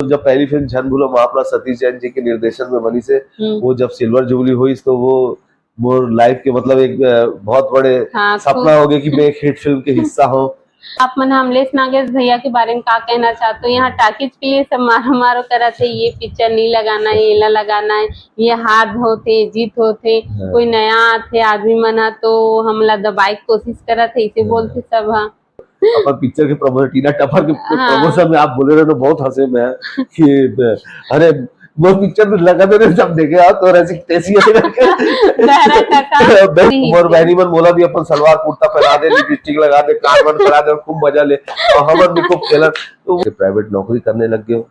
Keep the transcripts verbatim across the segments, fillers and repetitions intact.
जब पहली फिल्म झन भूलो माफ ला सतीश जैन जी के निर्देशन में बनी से, हम्म। वो जब सिल्वर जुबली हुई तो वो मोर लाइफ के मतलब एक, अ, बहुत बड़े हाँ, सपना खूब। हो गया कि मैं एक हिट फिल्म के हिस्सा हूँ। आप मन अमलेश नागेश भैया के बारे में का कहना चाहते हो? यहाँ टाकीज के लिए सब मारो मारो करत है, ये पिक्चर नहीं लगाना है, ये ना लगाना है, ये हार होते, जीत होते, हाँ। कोई नया आते आदमी मन ह तो हमला दबाए के कोशिश करत है, इसे हाँ। बोलते सब। हाँ, अपन पिक्चर के प्रमोशन, टीना टपर के हाँ। प्रमोशन में आप बोले रहे तो बहुत हंसे मैं कि अरे वो पिक्चर में लगा दे रहे, जब देखे आप तो ऐसी तैसी ऐसे करके बहरा काका। बहन, मोर बहनी मन मोला भी अपन सलवार कुर्ता पहना दे, लिपस्टिक लगा दे, कान वान पहना दे, खूब मजा ले। और हमन भी खूब खेलन। तो प्राइवेट नौकरी करने लग गए हो,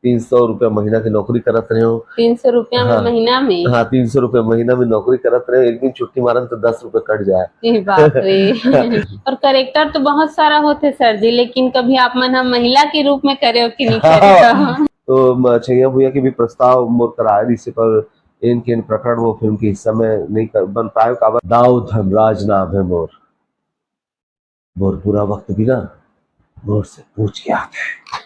तीन सौ रुपया महीना की नौकरी करत रहे हो। तीन सौ रुपया में हाँ। महीना में? हाँ, तीन सौ रुपया महीना में नौकरी करत रहे हो, एक दिन छुट्टी मारन तो दस रुपया कट जाए। ए बाप रे। और कैरेक्टर तो बहुत सारा होते सर जी, लेकिन कभी आप मन हम महिला के रूप में करे हो कि नहीं करे हो? हाँ। तो म-, छैया भुइया के भी प्रस्ताव मोर करा आए रहिसे, पर एन के एन प्रकरण वो फिल्म के हिस्सा में नहीं कर, बन पाए। काबर दाऊ धनराज नाम है मोर, मोर बुरा वक्त भी ना मोर से पूछ के आते हैं।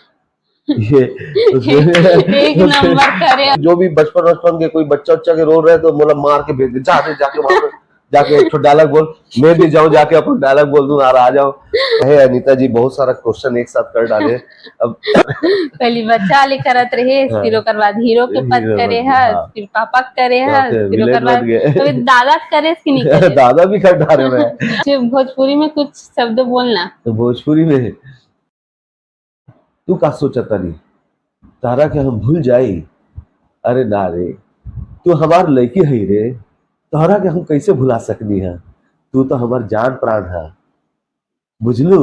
ये एक नंबर करे। जो भी बचपन बचपन के कोई बच्चा उच्चा के रोल रहे तो मोला मार के भेज दे, जा दे, जाके वहां पे जाके एक ठो डायलॉग बोल, मैं भी जाऊं जाके अपन डायलॉग बोल दूं और आ जाऊं। हे अनिता जी, बहुत सारा क्वेश्चन एक साथ कर डाले। अब पहली बच्चा वाले करत रहे, हाँ। फिर ओकर बाद हीरो के पद हीरो करे बन गए, है, हाँ। फिर पापा के करे तो है, फिर फिर ओकर विलेन बाद बन गए। कभी दादा के करे कि नहीं करे? दादा भी कर डाले मैं। अच्छा, भोजपुरी में कुछ शब्द बोलना। तो भोजपुरी में, तू का सोचत तारी? तारा के हम भूल जाई? अरे ना रे, तू हमार लड़की है रे, तोहरा के हम कैसे भुला सकनी है? तू तो हमार जान प्राण है, बुझलू?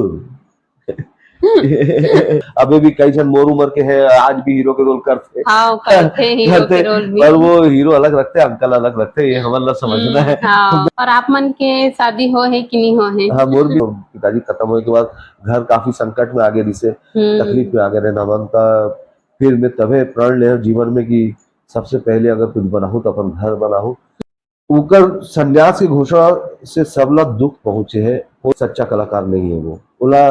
अबे भी कई झन मोर उम्र के हैं, आज भी हीरो के रोल करते। हाँ, करते हीरो करते, के रोल भी। पर वो हीरो अलग रखते, अंकल अलग रखते, ये हमन ला समझना हम्म, है। हाँ। और आप मन के शादी हो है कि नहीं हो है? हाँ, मोर भी पिताजी खत्म होए के बाद घर काफी संकट में आ गए, जिसे हम्म। तकलीफ में आ गए रहना मन का। फिर मैं तबे प्रण ले जीवन में कि सबसे पहले अगर कुछ बनाहूँ तो अपन घर बनाहूँ। ओकर संन्यास की घोषणा से सबला दुख पहुंचे है, वो सच्चा कलाकार नहीं है। वो ओला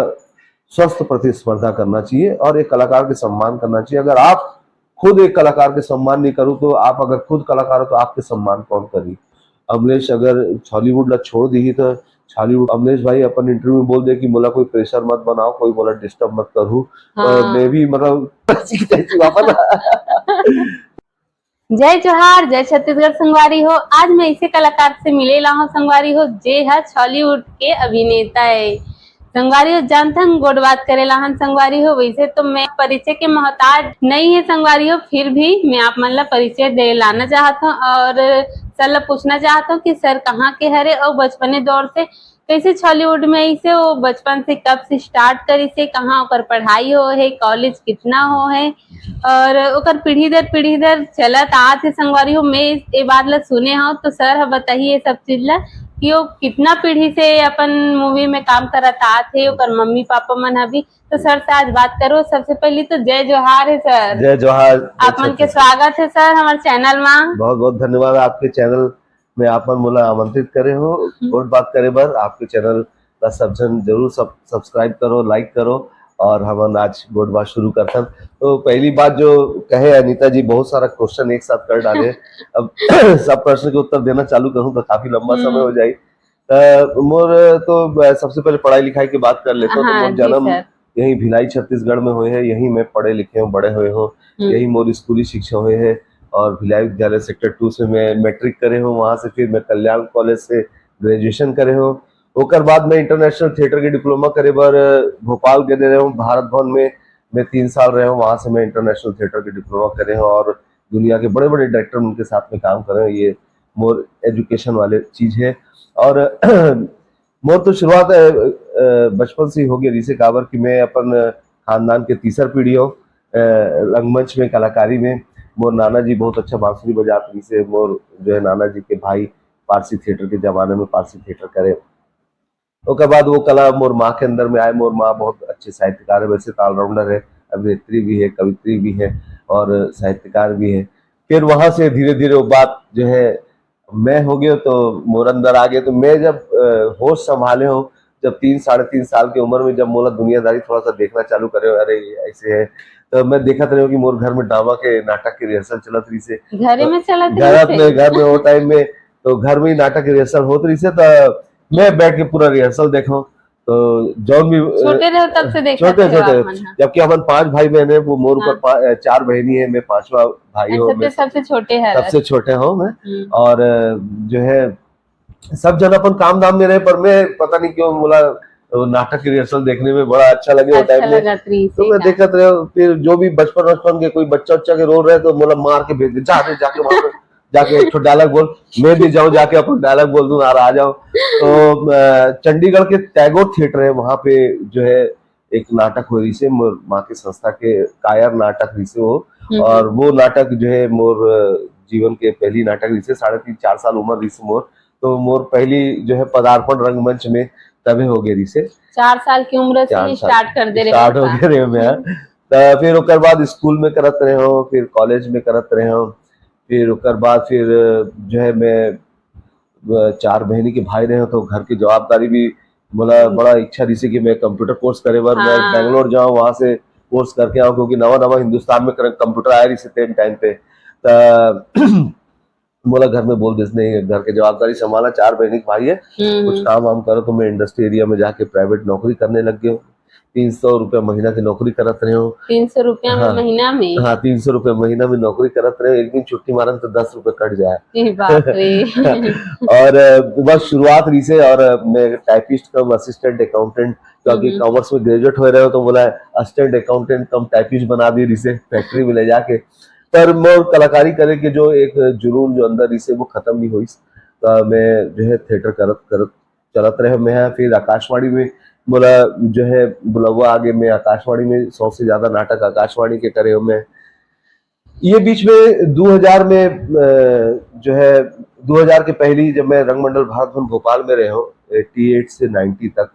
स्वस्थ प्रतिस्पर्धा करना चाहिए और एक कलाकार के सम्मान करना चाहिए। अगर आप खुद एक कलाकार के सम्मान नहीं करो तो आप अगर खुद कलाकार हो तो आपके सम्मान कौन करी? अमलेश अगर छॉलीवुड ला छोड़ दी तो छॉलीवुड, अमलेश भाई अपन इंटरव्यू में बोल दे कि मोला कोई प्रेशर मत बनाओ, कोई मोला डिस्टर्ब मत करू। हाँ। और मैं भी मतलब वापस जय जोहार, जय छत्तीसगढ़ संगवारी हो। आज मैं ऐसे कलाकार से मिले ला हूँ संगवारी हो, जे ह छॉलीवुड के अभिनेता है। संगवारी हो, जानथन गोठ बात करे लाहन संगवारी हो। वैसे तो मैं परिचय के मोहताज नहीं है संगवारी हो, फिर भी मैं आप मन ला परिचय दे लाना चाहत हूँ और सर ला पूछना चाहत हूँ कि सर कहाँ के हरे और बचपने दौर से कैसे छॉलीवुड में ऐसे वो बचपन से कब से स्टार्ट करी से, कहाँ ओकर पढ़ाई हो है, कॉलेज कितना हो है और ओकर पीढ़ी दर पीढ़ी दर चलत आत है संगवारी हो। मैं ये बात ला सुने हूँ तो सर ह बताही ये सब चीज ला कि वो कितना पीढ़ी से अपन मूवी में काम करत आत है, ओकर मम्मी पापा मन ह भी। तो सर से आज बात करो, सबसे पहले तो जय जोहार है सर। जय जोहार, जय आप मन के छत्तीसगढ़। स्वागत है सर हमारे चैनल में। बहुत बहुत धन्यवाद आपके चैनल में आप मन मोला आमंत्रित करे हो हम्म। गोठ बात करे बर। आपके चैनल ला सब झन जरूर सब सब्सक्राइब करो, लाइक करो और हमन आज गोठ बात शुरू करथन। तो पहली बात जो कहे अनिता जी, बहुत सारा क्वेश्चन एक साथ कर डाले। अब सब प्रश्न के उत्तर देना चालू करूँ तो काफी लंबा हम्म। समय हो जाए। अ, मोर तो, अ, सबसे पहले पढ़ाई लिखाई की बात कर लेता हूँ, तो हाँ, मोर जी जन्म सर। यहीं भिलाई छत्तीसगढ़ में हुए है, यहीं मैं पढ़े लिखे हूँ, बड़े हुए हूँ, हम्म। यही मोर स्कूली शिक्षा हुए है और भिलाई विद्यालय सेक्टर टू से मैं मैट्रिक करे हूँ, वहाँ से फिर मैं कल्याण कॉलेज से ग्रेजुएशन करे हूँ। ओकर बाद मैं इंटरनेशनल थिएटर के डिप्लोमा करे बर भोपाल गए रहे हूँ, भारत भवन में मैं तीन साल रहे हूँ, वहाँ से मैं इंटरनेशनल थिएटर के डिप्लोमा करे हूँ और दुनिया के बड़े-बड़े डायरेक्टर उनके साथ में काम करे हूँ। ये मोर एजुकेशन वाले चीज है। और मोर तो शुरुआत, अ, अ, बचपन से ही हो गया, जैसे काबर कि मैं अपन खानदान के तीसर पीढ़ी हूँ, अ, रंगमंच में, कलाकारी में। मोर नाना जी बहुत अच्छा बांसुरी बजात रहिसे, मोर जो है नाना जी के भाई पारसी थिएटर के जमाने में पारसी थिएटर करे। ओकर बाद वो कला मोर माँ के अंदर में आए। मोर माँ बहुत अच्छे साहित्यकार है, वैसे तो ऑलराउंडर है, अभिनेत्री भी है, कवित्री भी है और साहित्यकार भी है। फिर वहाँ से धीरे-धीरे वो बात जो है, मैं हो गया तो मोर अंदर आ गया। तो मैं जब, अ, होश संभाले हूँ, जब तीन, साढ़े तीन साल के उम्र में जब मोला दुनियादारी थोड़ा सा देखना चालू करे, अरे, ये ऐसे है, तो मैं देखत रहे कि मोर घर में ड्रामा के, नाटक के रिहर्सल चलत रहिसे। घरे में चलत घर रहिसे? में, घर में वो टाइम में तो घर में ही नाटक के रिहर्सल होत रहिसे, तो मैं बैठ के पूरा रिहर्सल देखा। तो जौन भी, अ, छोटे रहे तब से देखत छोटे, रहे हो छोटे। आप मन ह? जबकि हमन पांच भाई बहन है, वो मोर ऊपर हाँ। पा-, अ, चार बहनी है, मैं पांचवा भाई हूँ, अच्छा, मैं तो सबसे छोटे है? सबसे छोटे हूँ मैं। हम्म। और, अ, जो है, सब जन अपन काम धाम में रहे, पर मैं पता नहीं क्यों मोला वो नाटक के रिहर्सल देखने में बड़ा अच्छा लगे वो अच्छा टाइम में। लगत रहिसे तो मैं का? देखत रहे, फिर जो भी बचपन, बचपन के कोई बच्चा उच्चा के रो रहे, तो मोला मार के भेज दे, "जा रे, जाके वहाँ पे जाके एक ठो डायलॉग बोल, मैं भी जाऊँ जाके अपन डायलॉग बोल दूँ और आ जाऊँ।" तो, अ, चंडीगढ़ के टैगोर थिएटर है, वहाँ पे जो है एक नाटक हो रहिसे, मोर माँ के संस्था के कायर नाटक रहिसे वो। हम्म। और वो नाटक जो है मोर, अ, जीवन के पहली नाटक रहिसे, साढ़े तीन, चार साल उम्र रहिसे मोर। तो मोर पहली जो है पदार्पण रंगमंच में तभे हो गे रहिसे। चार साल की उम्र से चार ही साल स्टार्ट कर दे रहे स्टार्ट हो हो का? गए रहे मैं, हाँ। हम्म। तो फिर ओकर बाद स्कूल में करत रहे हो, फिर कॉलेज में करत रहे हो, फिर ओकर बाद फिर जो है मैं, अ, चार बहनी के भाई रहे हो, तो घर की जवाबदारी भी मोला हम्म। बड़ा इच्छा रहिसे कि मैं कंप्यूटर कोर्स करे बर मैं हाँ। बैंगलोर जाऊँ, वहाँ से कोर्स करके आऊँ, क्योंकि नवा नवा हिंदुस्तान में कर-, कंप्यूटर आए रहिसे तेन टाइम पे। त मोला घर में बोल देस, "नहीं, घर के जवाबदारी संभालना, चार बहनी के भाई है, कुछ हम्म। काम वाम करो।" तो मैं इंडस्ट्री एरिया में जाके प्राइवेट नौकरी करने लग गए हूँ। तीन सौ रुपया महीना की नौकरी करत रहे हूँ। तीन सौ रुपया में हाँ। महीना में? हाँ, तीन सौ रुपया महीना में नौकरी करत रहे हूँ। एक दिन छुट्टी मारन तो दस रुपये कट जाए। ए बाप रे। और, अ, बस शुरुआत रहिसे, और, अ, मैं टाइपिस्ट कम असिस्टेंट अकाउंटेंट, क्योंकि हम्म। कॉमर्स में ग्रेजुएट हो रहे हो, तो बोला असिस्टेंट अकाउंटेंट कम टाइपिस्ट बना दे रहिसे फैक्ट्री में ले जाके। पर मोर कलाकारी करे के जो एक जुनून जो अंदर रहिसे, वो खत्म नहीं होइस। तो मैं जो है थिएटर करत करत चलत रहे मैं, फिर आकाशवाणी में मोला जो है बुलावा आगे, मैं आकाशवाणी में सौ से ज्यादा नाटक आकाशवाणी के करे हूँ मैं। ये बीच में दो हज़ार में, अ, जो है दो हज़ार के पहली जब मैं रंगमंडल भारत भवन भोपाल में रहे हूँ, एटी एट से नाइंटी तक,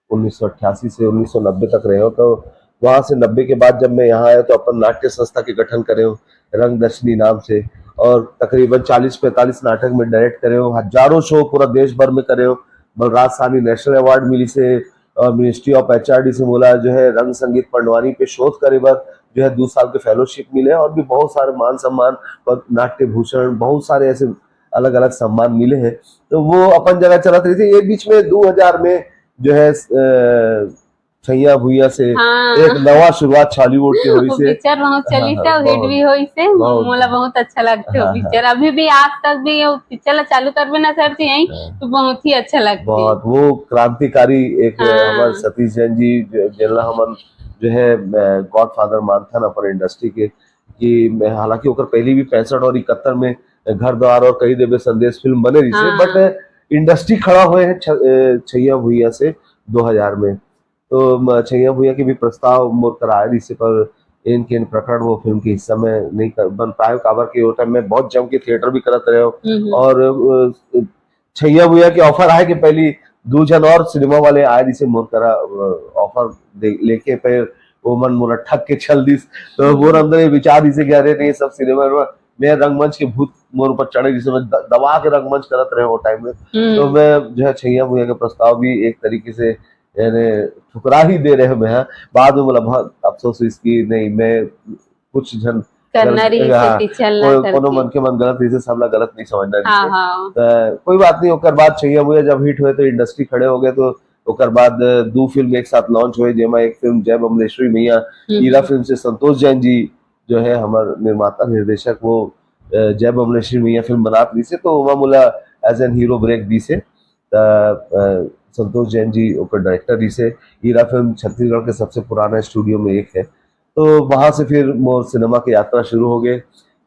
उन्नीस सौ अट्ठासी से उन्नीस सौ नब्बे तक रहे हूँ, तो वहाँ से नब्बे के बाद जब मैं यहाँ आया तो अपन नाट्य संस्था के गठन करे हूँ रंगदर्शनी नाम से, और तकरीबन चालीस पैंतालीस नाटक में डायरेक्ट करे हूँ, हजारों शो पूरा देश भर में करे हूँ। बलराज साहनी नेशनल अवार्ड मिलिसे, और मिनिस्ट्री ऑफ एचआरडी से मोला जो है रंग संगीत पंडवानी पे शोध करे बर जो है दो साल के फेलोशिप मिले, और भी बहुत सारे मान सम्मान और नाट्य भूषण, बहुत सारे ऐसे अलग अलग सम्मान मिले हैं। तो वो अपन जगह चलत रहिसे। ये बीच में दो हज़ार में जो है, अ, छैया भुइया से हाँ। एक नवा शुरुआत छॉलीवुड के होइसे। पिक्चर बहुत चलिसे हाँ, और हिट बहुत, भी होइसे। बहुत। मोला बहुत अच्छा लगथे वो हाँ, पिक्चर। अभी भी आज तक भी वो पिक्चर ला चालू करबे ना सर जी, यहीं हाँ। तो बहुत ही अच्छा लगथे। बहुत, वो क्रांतिकारी एक, हाँ। हमारे सतीश जैन जी जो, जेला हमन जो है, अ, गॉडफादर मानथन अपन इंडस्ट्री के, कि मैं, हालांकि ओकर पहले भी पैंसठ और इकहत्तर में घर द्वार और कही देबे संदेश फिल्म बने रहिसे, हाँ। बट इंडस्ट्री खड़ा हुए है छ-, अ, छैया भुइया से दो हज़ार में। तो म-, छैया भुइया के भी प्रस्ताव मोर करा आए रहिसे, पर एन केन प्रकरण वो फिल्म के हिस्सा में नहीं कर, बन पाए, काबर के वो टाइम में बहुत जम के थिएटर भी करत रहे हो। हम्म। और, अ, छैया भुइया के ऑफर आए के पहली दू झन और सिनेमा वाले आए रहिसे मोर करा, अ, ऑफर दे, लेके, फिर वो मन मोला ठग के चल दिस। तो मोर अंदर ये विचार रहिसे कि अरे नहीं, सब सिनेमा में मैं रंगमंच के भूत मोर ऊपर चढ़े रहिसे, मैं द-, दबा के रंगमंच करत रहे वो टाइम में। हम्म। तो मैं जो है छैया भुइया के प्रस्ताव भी एक तरीके से यानी ठुकरा ही दे रहे मैं, हाँ। बाद में बोला बहुत अफसोस हुई कि नहीं, मैं कुछ झन करना गलत, रहिसे हाँ, कि चलना को-, करके। कोनो मन के मन गलत रहिसे, सबला गलत नहीं समझना हाँ, रहिसे। हाँ। त कोई बात नहीं, ओकर बाद छैया भुइया जब हिट हुए तो इंडस्ट्री खड़े हो गए, तो ओकर बाद दू फिल्म एक साथ लॉन्च हुए, जेमा एक फिल्म जय बमलेश्वरी मैया, हम्म। ईरा फिल्म से संतोष जैन जी जो है हमारे निर्माता निर्देशक, वो, अ, जय बमलेश्वरी मैया फिल्म बनात रहिसे, तो ओमा मोला एज एन हीरो ब्रेक दिसे। त, अ, संतोष जैन जी ओकर डायरेक्टर रहिसे। ईरा फिल्म छत्तीसगढ़ के सबसे पुराना स्टूडियो में एक है। तो वहाँ से फिर मोर सिनेमा की यात्रा शुरू हो गए।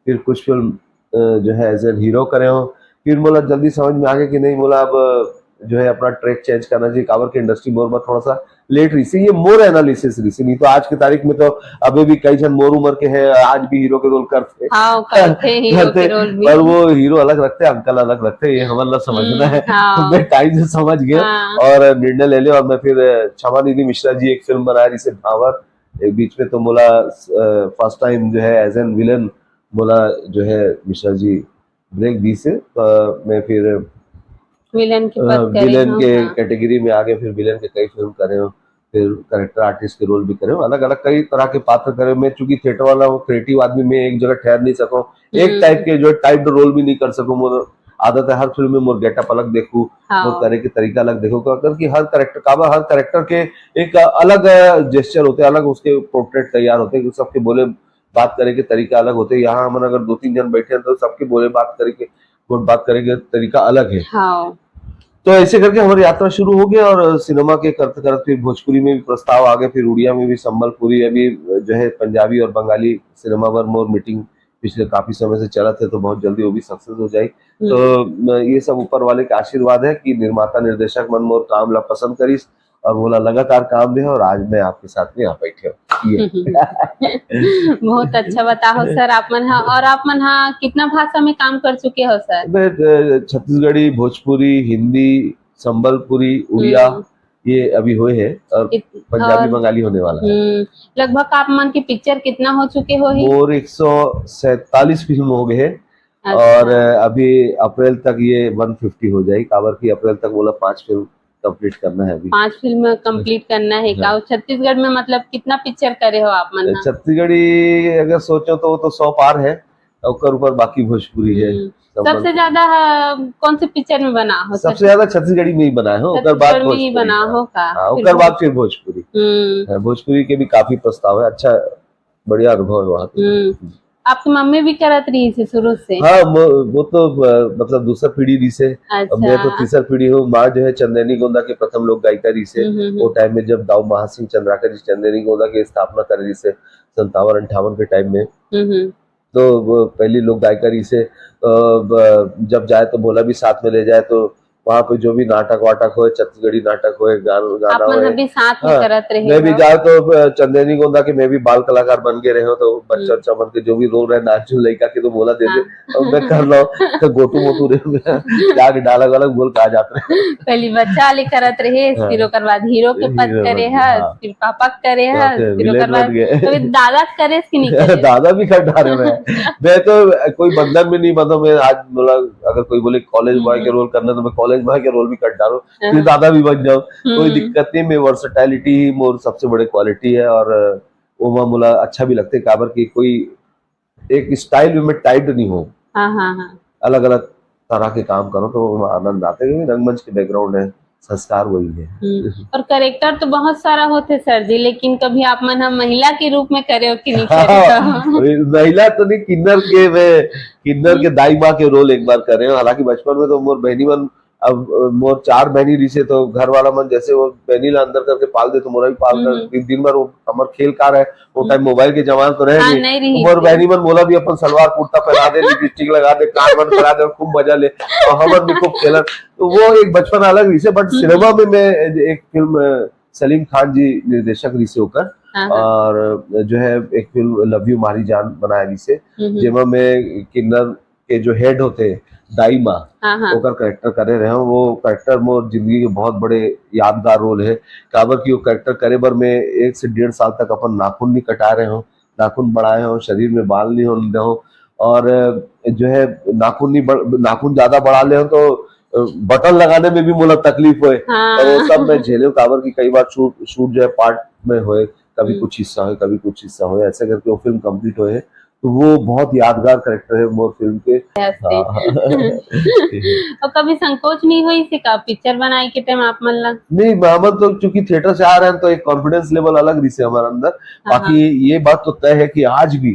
फिर कुछ फिल्म, अ, जो है एज एन हीरो करे हो। फिर मोला जल्दी समझ में आ गया कि नहीं, मोला अब जो है अपना ट्रैक चेंज करना चाहिए, काबर के इंडस्ट्री मोर बर थोड़ा सा लेट रहिसे। ये मोर एनालिसिस रहिसे, नहीं तो आज की तारीख में तो अभी भी कई झन मोर उम्र के हैं, आज भी हीरो के रोल करते हैं। हाँ, करते हीरो करते, के रोल भी। पर वो हीरो अलग रखते हैं, अंकल अलग रखते हैं, ये हमन ला समझना हम्म, है। हाँ। मैं टाइम से समझ गया हाँ। और निर्णय ले लिया। और मैं फिर, अ, क्षमा निधि मिश्रा जी एक फिल्म बनाए रहिसे भावर, एक बीच में तो मोला, अ, फर्स्ट टाइम जो है एज एन विलन मोला जो है मिश्रा जी ब्रेक दिसे, तो मैं फिर विलेन के पद करे विलेन हो, के हाँ। कैटेगरी में आगे फिर विलेन के कई फिल्म करे हो, फिर करेक्टर आर्टिस्ट के रोल भी करे हो, अलग अलग कई तरह के पात्र करे हो। मैं चूंकि थिएटर वाला हूँ, क्रिएटिव आदमी, मैं एक जगह ठहर नहीं सकूँ, एक हम्म। टाइप के जो टाइप्ड रोल भी नहीं कर सकूँ। मोर आदत है हर फिल्म में मोर गेटअप अलग देखूँ, हाँ। मोर करे के तरीका अलग देखूँ, क्योंकि हर करेक्टर का हर करेक्टर के एक अलग जेस्चर होते हैं, अलग उसके पोर्ट्रेट तैयार होते हैं, सबके बोले बात करे के तरीका अलग होते हैं। यहाँ हमन अगर दो तीन जन बैठे हैं तो सबके बोले बात करे के, बात करे के तरीका अलग है। हाँ। तो ऐसे करके हमारी यात्रा शुरू हो गई और सिनेमा के करते करते फिर भोजपुरी में भी प्रस्ताव आ गए, फिर उड़िया में भी, संबलपुरी, अभी जो है पंजाबी और बंगाली सिनेमा पर मोर मीटिंग पिछले काफी समय से चलत है, तो बहुत जल्दी वो भी सक्सेस हो जाए। हम्म। तो म, ये सब ऊपर वाले का आशीर्वाद है कि निर्माता निर्देशक मन मोर काम ला पसंद करिस और मोला लगातार काम दे, और आज मैं आपके साथ में यहाँ बैठे हूँ। ये बहुत अच्छा बताहो सर आप मन हा। और आप मन हा कितना भाषा में काम कर चुके हो सर? मैं अ, छत्तीसगढ़ी, भोजपुरी, हिंदी, संबलपुरी, उड़िया, हम्म। ये अभी हुए हैं और इत- पंजाबी और- बंगाली होने वाला है। हम्म, लगभग आप मन के पिक्चर कितना हो चुके हो ही? मोर एक सौ सैंतालीस फिल्म हो गए हैं अच्छा। और अ, अभी अप्रैल तक ये वन फिफ्टी हो जाए, काबर कि अप्रैल तक बोला पांच फिल्म कंप्लीट करना है अभी। पांच फिल्म कंप्लीट करना है का? हाँ। और छत्तीसगढ़ में मतलब कितना पिक्चर करे हो आप मन हा? छत्तीसगढ़ी अगर सोचो तो वो तो सौ पार है, ओकर ऊपर बाकी भोजपुरी है। हम्म। संबल- सबसे ज्यादा हा, कौन से पिक्चर में बना हो? सबसे ज्यादा छत्तीसगढ़ी में ही बनाए हो, ओकर बाद छत्तीसगढ़ में ही भोजपुरी। बना हो का? हाँ, फिर ओकर बाद भोज- फिर भोजपुरी। हम्म। हाँ, भोजपुरी के भी काफी प्रस्ताव है, अच्छा बढ़िया अनुभव है वहाँ पे। हम्म। आपके मम्मी भी करत रही थी शुरू से? हाँ, मो- वो तो अ, मतलब दूसरा पीढ़ी रही से। अब मैं तो अच्छा। तीसरा पीढ़ी हूँ। माँ जो है चंदैनी गोंदा के प्रथम लोक गायिका रही से। हम्म, हम्म, वो हम्म। टाइम में जब दाऊ महासिंह चंद्राकर जी चंदैनी गोंदा की स्थापना कर रही से संतावन अंठावन के टाइम में, हम्म, हम्म। तो वो पहली लोक गायिका रही से। अ, ब- जब जाए तो भोला भी साथ में ले जाए, तो वहाँ पे जो भी नाटक वाटक होए, छत्तीसगढ़ी नाटक होए, गान- आप गाना मन होए, अभी साथ में हाँ, करत रहे मैं भी हो। जाए तो अ, चंदैनी गोंदा के मैं भी बाल कलाकार बन के रहे हो, तो बच्चा हम्म। उच्चा बन के जो भी रोल रहे, नाच झूल लइका के तो बोला दे दे, हाँ। अब मैं कर रहा हूँ तो गोटू मोटू रहे हो, क्या डायलॉग वाला बोल कहा जाता है। पहली बच्चा वाले करत रहे, हाँ। फिर ओकर बाद हीरो के पद हीरो करे बन- हस, हाँ। फिर पापा के करे हाँ, हस, फिर फिर विलेन ओकर बाद बन गए। कभी दादा के करे कि नहीं करे? दादा भी कर डाले मैं। मैं तो कोई बंधन में नहीं बंधा, मैं आज बोला अगर कोई बोले कॉलेज बॉय हम्म। के रोल करना तो मैं कॉलेज बॉय के रोल भी कर डालूं, फिर हाँ। दादा भी बन जाऊं, कोई हम्म। दिक्कत नहीं। मैं वर्सेटैलिटी ही मोर सबसे बड़े क्वालिटी है और ओमा मोला अच्छा भी लगते, काबर कि कोई एक स्टाइल में मैं टाइड नहीं हूँ, हाँ, हाँ, हाँ। अलग अलग तरह के काम करो तो ओमा आनंद आते हैं। रंगमंच के बैकग्राउंड है, संस्कार वही है। हम्म। और करेक्टर तो बहुत सारा होते सर जी, लेकिन कभी आप मन हम महिला के रूप में करे हो कि नहीं करे हो? महिला तो नहीं, किन्नर के, मैं किन्नर के दाई माँ के रोल एक बार करे हूँ। हालांकि बचपन में तो मोर बहनी मन, अब अ, मोर चार बहनी रही से, तो घर वाला मन जैसे वो बहनी ला अंदर करके पाल दे तो मोला भी पाल कर हम्म। दिन, दिन भर वो हमर खेल का रहे, वो हम्म। टाइम मोबाइल के जमाना तो रहे हाँ, नहीं। नहीं रही मोर थी। बहनी मन मोला भी अपन सलवार कुर्ता पहना दे, लिपस्टिक लगा दे, कान वान पहना दे, खूब मजा ले और हमन भी खूब खेलन। तो वो एक बचपन अलग रही से। बट हम्म। सिनेमा में मैं एक फिल्म, अ, सलीम खान जी निर्देशक रही से ओकर, हाँ, हाँ। और जो है एक फिल्म लव यू मारी जान बनाया रही से, हम्म, हम्म। जेमा में किन्नर के जो हेड होते दाई माँ, हाँ, हाँ। ओकर करेक्टर करे रहे हो। वो करेक्टर मोर जिंदगी के बहुत बड़े यादगार रोल है, काबर कि वो करेक्टर करे बर मैं एक से डेढ़ साल तक अपन नाखून नहीं कटा रहे हो, नाखून बढ़ाए हो, शरीर में बाल नहीं होने दे हो, और अ, जो है नाखून नहीं बढ़, नाखून ज्यादा बढ़ा ले हो तो अ, बटन लगाने में भी मोला तकलीफ होए, हाँ। और वो सब मैं झेले हूँ, काबर कि कई बार शूट शूट जो है पार्ट में होए, कभी हम्म। कुछ हिस्सा होए, कभी कुछ हिस्सा होए, ऐसे करके वो फिल्म कंप्लीट होए है। तो वो बहुत यादगार करेक्टर है मोर फिल्म के। ऐसे। हाँ। और कभी संकोच नहीं होइस का पिक्चर बनाए के टाइम आप मन ला? नहीं, हमन तो चूंकि थिएटर से आ रहे हैं तो एक कॉन्फिडेंस लेवल अलग रही से हमारे अंदर। हाँ, बाकी ये बात तो तय है कि आज भी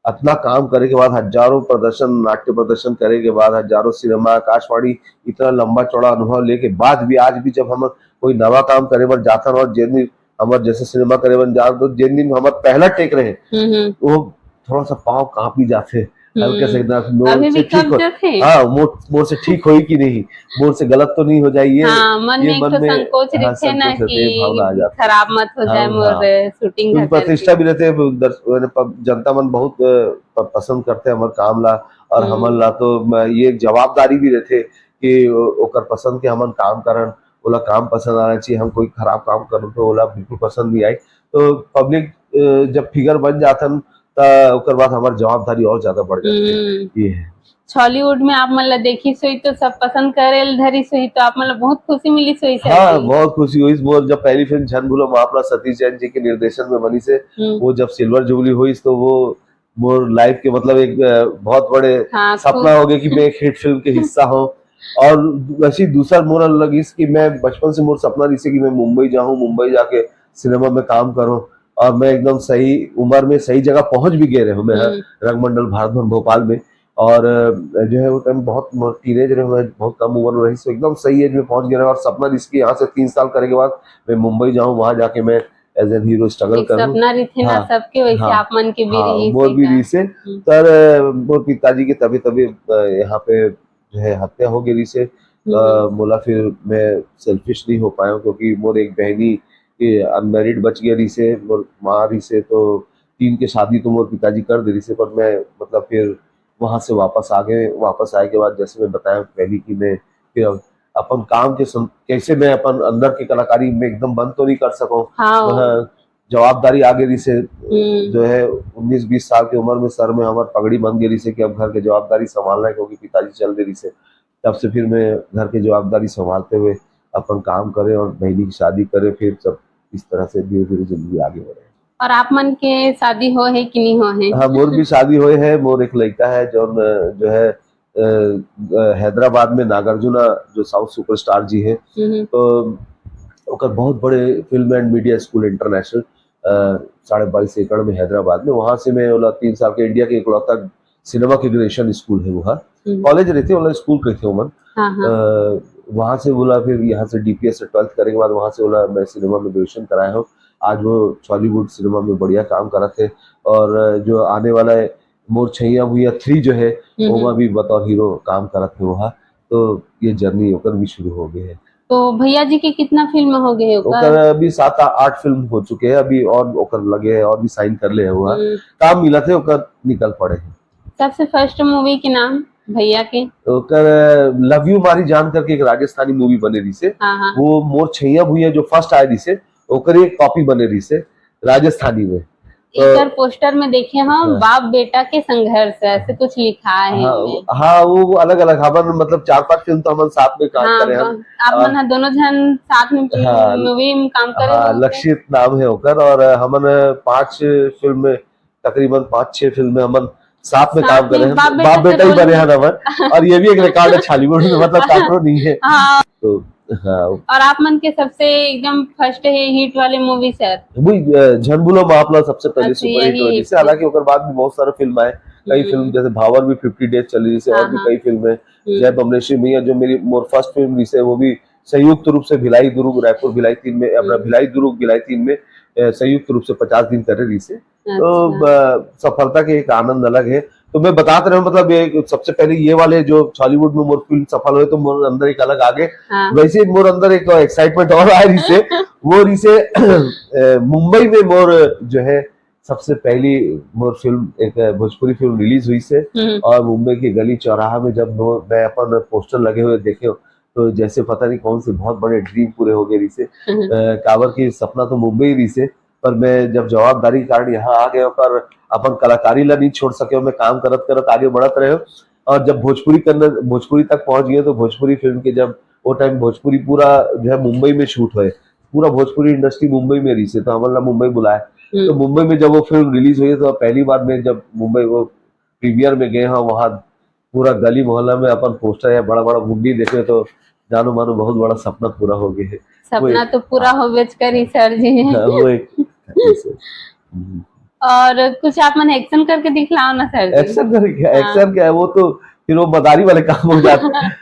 इतना काम करे के बाद, हजारों प्रदर्शन, नाट्य प्रदर्शन करे के बाद, हजारों सिनेमा, आकाशवाणी, इतना लंबा चौड़ा अनुभव लेके बाद भी आज भी जब हम कोई नवा काम करे बर जाथन और जिन दिन हमारे जैसे सिनेमा करे बर जाथन तो जिन दिन हमारा पहला टेक रहे, हम्म, हम्म। वो थोड़ा सा पाँव कांप ही जाते, हल्के से हम्म। एकदम मोर अभी से भी ठीक हो, कब्जत है? हाँ, मोर मोर से ठीक होई कि नहीं, मोर से गलत तो नहीं हो जाई ये, हाँ, मन ये में एक मन ठो में, संकोच हाँ, रहते ना संकोच रहते, कि भावना आ जाती है। खराब मत हो जाए हाँ, मोर हाँ। शूटिंग क्योंकि का प्रतिष्ठा करके। भी रहते हैं, दर्श-, माने पब-, जनता मन बहुत अ, प-, पसंद करते हैं हमारे काम ला, और हम्म। हमन ला तो म-, ये एक जवाबदारी भी रहते कि ओ-, ओकर पसंद के हमन काम करन, ओला काम पसंद आना चाहिए। हम कोई खराब काम करन तो ओला बिल्कुल पसंद नहीं आए। तो पब्लिक अ, जब फिगर बन जाथन त ओकर बाद हमार जवाबदारी और ज्यादा बढ़ जाथे। हम्म। ये है। Chhollywood में आप मन ला देखिस होही तो सब पसंद करे ल धरिस होही, तो आप मन ला बहुत खुशी मिलिस होही sir हाँ, जी। बहुत खुशी होइस मोर, जब पहली फिल्म झन भूलो माँ अपना सतीश जैन जी के निर्देशन में बनिस हे, हम्म। वो जब silver jubilee होइस तो वो मोर life के मतलब एक, अ, बहुत बड़े हाँ, सपना खूब। हो गए कि मैं एक hit फिल्म के हिस्सा हूँ। और वैसे ही दूसरा मोर लगिस कि मैं बचपन से मोर सपना रहिसे कि मैं मुंबई जाऊँ, मुंबई जाके सिनेमा में काम करूँ। और मैं एकदम सही उम्र में सही जगह पहुँच भी गए रहे हूँ मैं, हाँ, हम्म। रंगमंडल भारत भवन भोपाल में। और, अ, जो है वो टाइम बहुत म-, teenage रहे, मैं बहुत कम उम्र में रहिस, तो एकदम सही age में पहुँच गए रहे। और सपना रहिस कि यहाँ से तीन साल करे के बाद मैं मुंबई जाऊँ, वहाँ जाके मैं as an hero struggle एक करूँ। सपना रहिथे ना हाँ, सबके, वैसे हाँ, आप मन के भी हाँ, रहिस मोर हे भी का? रहिसे। हम्म। तर, अ, मोर पिताजी के तबीयत, तबीयत, अ, यहाँ पे जो है हत्या हो गई रहिसे। हम्म। अ, मोला फिर मैं selfish नहीं हो पाया हूँ, क्योंकि मोर एक बहनी के unmarried बच गया रहिसे, मोर माँ रहिसे, तो तीन के शादी तो मोर पिताजी कर दे रहिसे, पर मैं मतलब फिर वहाँ से वापस आ गए। वापस आए के बाद जैसे मैं बताया पहले कि मैं फिर अब अपन काम के सं-, कैसे मैं अपन अंदर के कलाकारी में एकदम बंद तो नहीं कर सकूँ। हाँ। वहाँ जवाबदारी आ गई रहिसे, हम्म। जो है उन्नीस बीस साल की उम्र में सर में हमार पगड़ी बंध गई रहिसे कि अब घर के जवाबदारी संभालना है, क्योंकि पिताजी चल दे रहिसे। तब से फिर मैं घर के जवाबदारी संभालते हुए अपन काम करे और बहनी की शादी करे, फिर सब इस तरह से धीरे-धीरे जिंदगी आगे बढ़े। और आप मन के शादी हो है कि नहीं हो है? हाँ, मोर भी शादी होए है, मोर एक लड़का है जो, जो है, अ, अ, हैदराबाद में नागार्जुना जो South superstar जी है, हम्म। तो ओकर बहुत बड़े Film and Media School International, अ, साढ़े बाईस एकड़ में हैदराबाद में, वहाँ से मैं ओला तीन साल के इंडिया के इकलौता सिनेमा के graduation school है वो, हाँ। हम्म। College रहिथे, ओला school कहिथे ओमन। हाँ, हाँ। अ, वहाँ से बोला, फिर यहाँ से D P S से twelfth करे के बाद वहाँ से बोला, मैं सिनेमा में graduation कराए हूँ। आज वो Chhollywood सिनेमा में बढ़िया काम करत है। और जो आने वाला है मोर छैया भुइया three जो है, हम्म, ओमा हम्म। भी बतौर hero काम करत है वो, हाँ। तो ये journey ओकर भी शुरू हो गए है। तो भैया जी के कितना फिल्म हो गए हे ओकर? ओकर अभी सात आ-, आठ फिल्म हो चुके हैं, अभी और ओकर लगे हैं और भी sign कर ले हुआ। हम्म। काम मिलत हे ओकर निकल पड़े हैं। सबसे first movie के नाम भैया के? ओकर Love You मारी जान करके एक राजस्थानी movie बने रहिसे। हाँ, हाँ। वो मोर छैया भुइया जो first आए रहिसे, ओकर एक copy बने रहिसे राजस्थानी में। तो एकर poster में देखे हम, हाँ। बाप बेटा के संघर्ष, ऐसे कुछ लिखा है हाँ, इनमें। हाँ, वो, वो अलग-अलग, हमन मतलब चार पांच फिल्म तो हमन साथ में काम हाँ, करे हन। ब-, आप मन हाँ। ह दोनों झन साथ में फिल्म, हाँ। movie में काम करे हाँ, हो। लक्षित नाम है ओकर, और हमन पांच फिल्म में, तकरीबन पांच छह फिल्म में हमन साथ में साथ काम में करे हन। बाप बेटा बाप बेटा ही बने हन हमन, और ये भी एक record है Chhollywood में, मतलब काकरो नहीं है। हाँ। तो हाँ। और आप मन के सबसे एकदम first ही hit वाले movie sir? वही, अ, झन भूलो माँ अपना सबसे पहले अच्छा, super hit यही हुई hit थी। हालांकि ओकर बाद भी बहुत सारे फिल्म आए, कई हम्म। फिल्म जैसे भावर भी fifty days चली, जैसे और हाँ, भी हाँ। कई फिल्म है। हम्म। जय बमलेश्वरी मैया जो मेरी मोर first फिल्म रहिसे, वो भी संयुक्त रूप से भिलाई दुर्ग, रायपुर भिलाई तीन में, अपना हम्म। भिलाई दुर्ग भिलाई तीन में, अ, संयुक्त रूप से पचास दिन करे रहिसे। तो, अच्छा। अ, सफलता के एक आनंद अलग है। तो मैं बतात रहा हूँ, मतलब, ये सबसे पहले ये वाले जो Chhollywood में मोर फिल्म सफल हुए, तो मोर अंदर एक अलग आगे, हाँ। वैसे ही मोर अंदर एक excitement और आ रहिसे, वो रहिसे, अ, मुंबई में मोर जो है, सबसे पहली मोर फिल्म, एक भोजपुरी फिल्म release हुई से, हम्म। और मुंबई के गली चौराहा में जब मो-, मैं अपन poster लगे हुए देखे, तो जैसे पता नहीं कौन से बहुत बड़े dream पूरे हो गए रहिसे। हम्म। अ, काबर के सपना तो मुंबई रहिसे, पर मैं जब जवाबदारी के कारण यहाँ आ गए, पर अपन कलाकारी ला नहीं छोड़ सके, मैं काम करत करत आगे बढ़त रहे। और जब भोजपुरी करने, भोजपुरी तक पहुंच गए, तो भोजपुरी फिल्म के जब वो time भोजपुरी पूरा जो है मुंबई में shoot हुए, पूरा भोजपुरी industry मुंबई में रहिसे, तो हमन ला मुंबई बुलाए। हम्म। तो मुंबई में जब वो फिल्म release हुई, तो पहली बार मैं जब मुंबई वो premiere में गए हैं, वहाँ पूरा गली मोहल्ला में अपन poster या बड़ा बड़ा मुंडी देखे, तो जानो मानो बहुत बड़ा सपना पूरा हो गया है। सपना वो तो पूरा हाँ। होबेच करी sir जी। हाँ, वो एक हम्म। और कुछ आप मन action करके दिखलाओ ना sir जी। Action करके क्या? हाँ। Action क्या है, वो तो फिर वो मदारी वाले काम हो जाते हैं।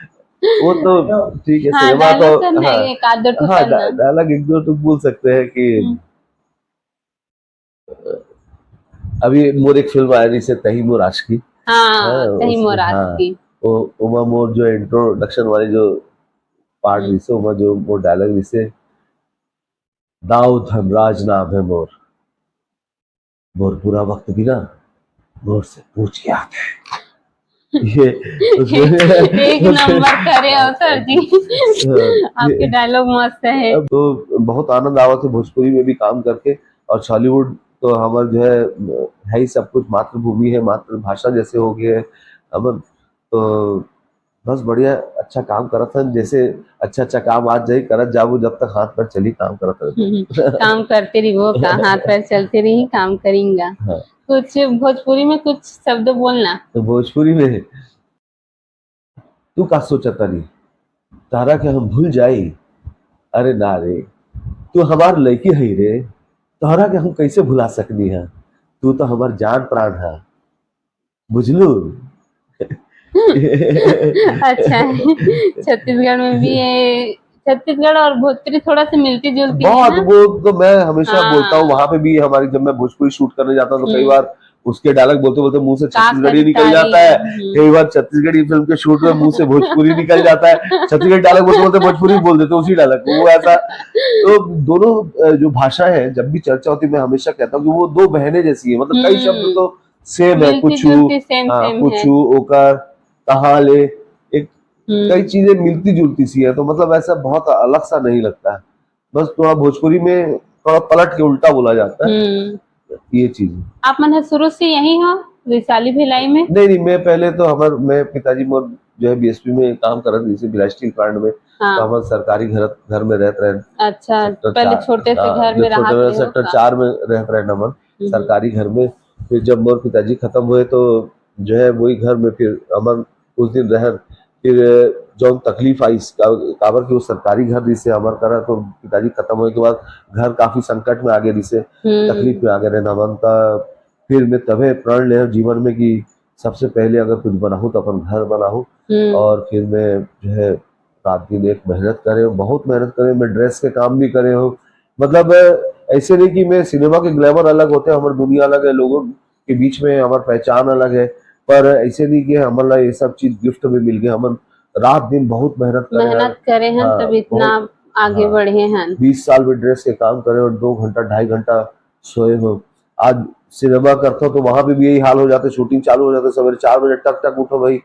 वो तो ठीक है, हाँ, सिनेमा तो dialogue करना हाँ, है, एक आध दो ठो हाँ, करना। डा-, dialogue एक दो ठो बोल सकते हैं कि हम्म। अभी मोर एक फिल्म आए रहिसे तही मोर आशिकी। हाँ, हाँ, तही उस-, मोर हाँ, आशिकी। ओ-, ओमा मोर जो introduction वाली जो part हम्म। रहिसे, ओमा जो मोर dialogue रहिसे, "दाऊ धनराज नाम है मोर, मोर बुरा वक्त भी ना मोर से पूछ के आते हैं।" ये उसमें एक नंबर करे हो sir जी। हाँ, आपके ये dialogue मस्त है। अब तो बहुत आनंद आवत है भोजपुरी में भी काम करके, और Chhollywood तो हमर जो है, है ही सब कुछ मातृभूमि है, मातृभाषा जैसे हो गए है हमन। तो बस बढ़िया, अच्छा काम करत हन, जैसे अच्छा अच्छा काम आज जाही करत जाबो, जब तक हाथ पैर चली काम करत रहे। काम करते रहिबो का, हाथ पैर चलते रही, काम करेंगा। हाँ। कुछ भोजपुरी में कुछ शब्द बोलना। तो भोजपुरी में, तू का सोचत तारी, तारा के हम भूल जाई? अरे ना रे, तू हमार लड़की है रे, तोहरा के हम कैसे भुला सकनी है? तू तो हमार जान प्राण है, बुझलू? अच्छा है। छत्तीसगढ़ में भी है, छत्तीसगढ़ और भोजपुरी थोड़ा सा मिलती जुलती है बहुत। ना। वो तो मैं हमेशा हाँ। बोलता हूँ, वहां पे भी हमारी, जब मैं भोजपुरी शूट करने जाता हूँ तो कई हम्म। बार उसके डायलॉग बोलते बोलते मुंह से का छत्तीसगढ़ी निकल खरीदारी? जाता है, हम्म। कई बार छत्तीसगढ़ी फिल्म के शूट में मुंह से भोजपुरी निकल जाता है, छत्तीसगढ़ी डायलॉग बोलते बोलते भोजपुरी बोल देते हैं उसी डायलॉग को, वो ऐसा। तो दोनों अ, जो भाषा है, जब भी चर्चा होती है, मैं हमेशा कहता हूँ कि वो दो बहनें जैसी है, मतलब कई शब्द हम्म। तो सेम है, मिलती कुछ जुलती, सेम हाँ, सेम है। कुछ ओकर, कहाँ ले, एक हम्म। कई चीजें मिलती जुलती सी है, तो मतलब ऐसा बहुत अलग सा नहीं लगता है। बस थोड़ा भोजपुरी में थोड़ा पलट के उल्टा बोला जाता है, हम्म। ये चीज। आप मन ह शुरू से यही हो, वैशाली भिलाई में? नहीं नहीं, मैं पहले तो हमार, मैं पिताजी मोर जो है बीएसपी में काम करत रहिसे, भिलाई स्टील प्लांट में। तो हाँ। हमन सरकारी घर घर में रहत रहे। अच्छा, सेक्टर पहले चार, छोटे से हाँ, घर में जो छोटे रहत वाला रहे हो सेक्टर का? चार में रहत रहे हमन, हम्म। सरकारी घर में। फिर जब मोर पिताजी खत्म हुए तो जो है वही घर में फिर हमन कुछ दिन रहन। फिर जौन तकलीफ आई इस का, काबर कि वो सरकारी घर रहिसे हमर करा, तो पिताजी खत्म होए के बाद घर काफी संकट में आगे रहिसे, हम्म। तकलीफ में आगे रहना मन। त फिर मैं तभे प्रण ले जीवन में कि सबसे पहले अगर कुछ बनाहूँ तो अपन घर बनाहूँ। हम्म। और फिर मैं जो है रात दिन एक मेहनत करे हूँ, बहुत मेहनत करे हूँ। मैं ड्रेस के काम भी करे हूँ, मतलब ऐसे नहीं कि मैं, सिनेमा के ग्लैमर अलग होते हैं, हमारी दुनिया अलग है, लोगों के बीच में हमारी पहचान अलग है, पर ऐसे नहीं कि हमन ला ये सब चीज गिफ्ट में मिल गए। हमन रात दिन बहुत मेहनत करे हैं। मेहनत करे हैं, हाँ, तब इतना बहुत, आगे हाँ। बढ़े हैं। बीस साल में ड्रेस के काम करे और दो घंटा ढाई घंटा सोए हो। आज सिनेमा करता हूँ तो वहां पे भी यही हाल हो जाता है, शूटिंग चालू हो जाता है, सवेरे चार बजे टक टक उठो भाई,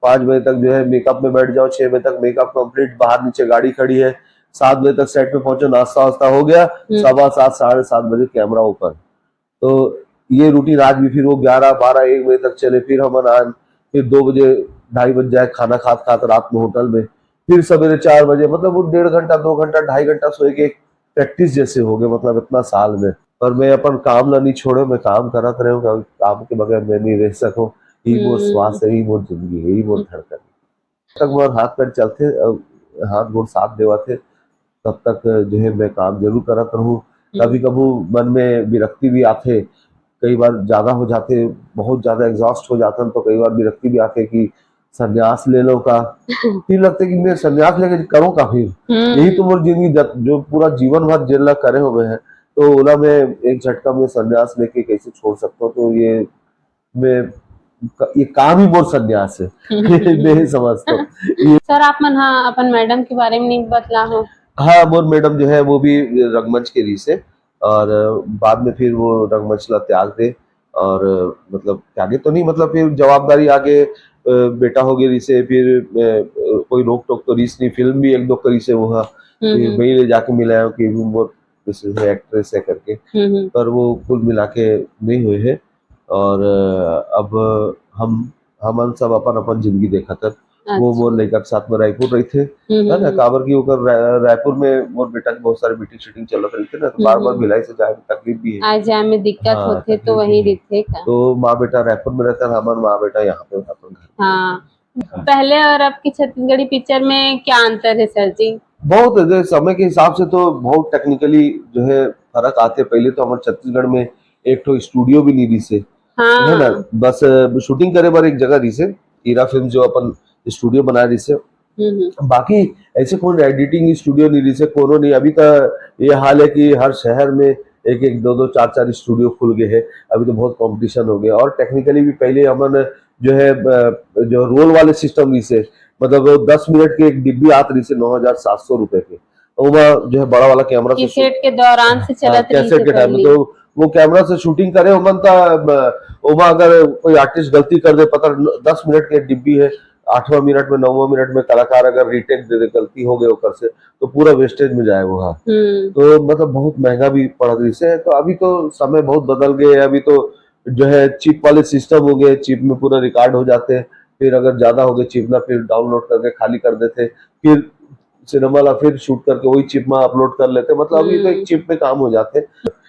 पाँच बजे तक जो है मेकअप में बैठ जाओ, छह बजे तक मेकअप कंप्लीट, बाहर नीचे गाड़ी खड़ी है, सात बजे तक सेट पे पहुंचो, नाश्ता वास्ता हो गया, हम्म। सवा सात, साढ़े सात बजे कैमरा ओपन। तो ये रूटीन आज भी, फिर वो ग्यारह, बारह, एक बजे तक चले, फिर हमन आन, फिर दो बजे, ढाई बज जाए खाना खात खात रात में होटल में, फिर सवेरे चार बजे, मतलब वो डेढ़ घंटा, दो घंटा, ढाई घंटा सोए के एक प्रैक्टिस जैसे हो गए, मतलब इतना साल में। पर मैं अपन काम ला नहीं छोड़े, मैं काम करत रहे हूँ, काम के बगैर मैं नहीं रह सकूँ। यही मोर हम्म। श्वास है, यही मोर जिंदगी है, यही मोर धड़कन है। तक मोर हाथ पैर चलते, अ, हाथ गोड़ साथ देवत है, तब तक जो है मैं काम जरूर करत रहूँ। हम्म। कभी कभी मन में विरक्ति भी आते, कई बार ज्यादा हो जाते, बहुत ज्यादा एग्जॉस्ट हो जाते हैं, तो कई बार विरक्ति भी आते कि संन्यास ले लो का। फिर लगता है कि मैं संन्यास लेके करूँ का फिर? हम्म। यही तो मोर जिंदगी जत-, जो पूरा जीवन भर जेला करे हुए हैं, तो ओला मैं एक झटका में संन्यास लेके कैसे छोड़ सकता हूँ? तो ये मैं क-, ये काम ही मोर संन्यास है। मैं ही समझता हूँ। ये सर, आप मन हा अपन मैडम के बारे में नहीं बतला हो? हाँ, मोर मैडम जो है वो भी रंगमंच के रहिसे, और बाद में फिर वो रंगमंच ला त्याग दे, और मतलब त्यागे तो नहीं, मतलब फिर जवाबदारी आगे, अ, बेटा हो गए रहिसे, फिर अ, कोई रोक टोक तो रहिस नहीं, फिल्म भी एक दो करिसे वो हा। हम्म, फिर हम्म। वही ले जाके मिलाया कि वो मोर जैसे एक्ट्रेस है करके, हम्म, हम्म। पर वो कुल मिला के नहीं हुए है। और अ, अब हम, हमन सब अपन अपन जिंदगी देखत हन। वो अच्छा। मोर लइका के साथ में रायपुर रहिथे, हम्म, है ना? हम्म। काबर कि ओकर रा-, रायपुर में मोर बेटा के बहुत सारे मीटिंग शीटिंग चलत रहिथे ना, तो हम्म, बार बार हम्म। भिलाई से जाए में तकलीफ भी है। आए जाए में दिक्कत हाँ, होथे, तो तकलीफ वही भी है। दिखथे का? तो माँ बेटा रायपुर में रहता है, हमर माँ बेटा यहाँ पे अपन घर। हाँ, पहले और अब की छत्तीसगढ़ी पिक्चर में क्या अंतर है सर जी? बहुत है, जैसे समय के हिसाब से तो बहुत टेक्निकली जो है फर्क आते। पहले तो हमारे छत्तीसगढ़ में एक ठो स्टूडियो भी नहीं रहिसे, है ना? हाँ। बस अ, शूटिंग करे बर एक जगह रहिसे, हीरा फिल्म जो अपन स्टूडियो बनाए रहिसे। हम्म, हम्म। बाकी ऐसे कोई एडिटिंग स्टूडियो नहीं रहिसे, कोनो नहीं। अभी तो ये हाल है कि हर शहर में एक एक, दो दो, चार चार स्टूडियो खुल गए हैं। अभी तो बहुत कंपटीशन हो गया। और टेक्निकली भी पहले हमन जो है, अ, जो रोल वाले सिस्टम रहिसे, मतलब वो दस मिनट के एक डिब्बी आत रहिसे नौ हजार सात सौ रुपए के, ओमा जो है बड़ा वाला कैमरा से कैसेट के दौरान से हाँ, चलत रहिसे कैसेट के टाइम में। पहले। तो वो कैमरा से शूटिंग करे, ओमन त, अ, ओमा अगर कोई आर्टिस्ट गलती कर दे, पता न-, दस मिनट के डिब्बी है, आठवां मिनट में, नौवां मिनट में कलाकार अगर रीटेक दे दे, गलती हो गई ओकर से, तो पूरा वेस्टेज में जाए वो हा। हम्म। तो मतलब बहुत महंगा भी पड़त रहिसे। तो अभी तो समय बहुत बदल गए है, अभी तो जो है चिप वाले सिस्टम हो गए, चिप में पूरा रिकॉर्ड हो जाते हैं। फिर अगर ज्यादा हो गए चिप ना, फिर डाउनलोड करके खाली कर देते, फिर सिनेमा ला फिर शूट करके वही चिप में अपलोड कर लेते। मतलब अभी तो एक हम्म। चिप में काम हो जाते।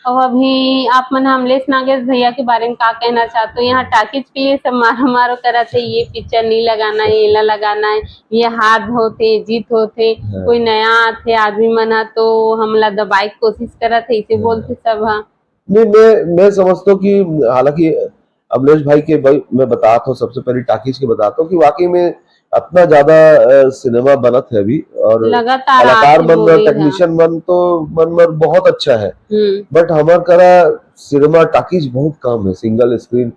और अभी आप मन अमलेश नागेश भैया के बारे में का कहना चाहते हो? यहाँ टाकीज के लिए सब मारो मारो करत है, ये पिक्चर नहीं लगाना है, ये ला लगाना है, ये हार होते, जीत होते, हाँ। कोई नया आथे आदमी मन ह तो हमला दबाए के कोशिश करत है, इसे हाँ। बोलते सब ह। नहीं, मैं मैं समझता हूँ कि हालांकि अमलेश भाई के भाई मैं बताता हूँ, सबसे पहले टाकीज के बताता हूँ कि वाकई में इतना ज्यादा अ, सिनेमा बनत है अभी, और लगातार कलाकार आथे मन बोले ह। टेक्नीशियन मन तो मन मन बहुत अच्छा है। हम्म। बट हमार करा सिनेमा टाकीज बहुत कम है, सिंगल स्क्रीन।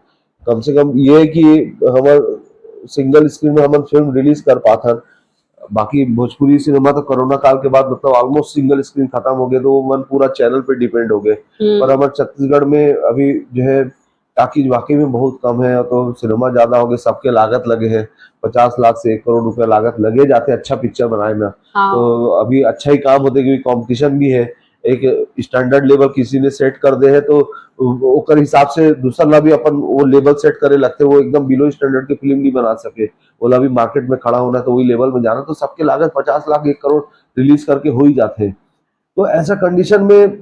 कम से कम ये कि हमार सिंगल स्क्रीन में हमन फिल्म रिलीज कर पाथन। बाकी भोजपुरी सिनेमा तो कोरोना काल के बाद मतलब ऑलमोस्ट सिंगल स्क्रीन खत्म हो गए, तो वो मन पूरा चैनल पे डिपेंड हो गए। हम्म। पर हमारे छत्तीसगढ़ में अभी जो है टाकीज वाकई में बहुत कम है, तो सिनेमा ज्यादा हो गए, सबके लागत लगे हैं, पचास लाख से एक करोड़ रुपया लागत लगे जाते अच्छा पिक्चर बनाए में। हाँ। तो अभी अच्छा ही काम होते क्योंकि कंपटीशन भी है, एक स्टैंडर्ड लेवल किसी ने सेट कर दे है तो ओकर हिसाब से दूसर ला भी अपन वो लेवल सेट करे लगते, वो एकदम बिलो स्टैंडर्ड के फिल्म नहीं बना सके, ओला भी मार्केट में खड़ा होना है, तो वही लेवल में जाना, तो सबके लागत पचास लाख एक करोड़ रिलीज करके हो ही जाते हैं। तो ऐसा कंडीशन में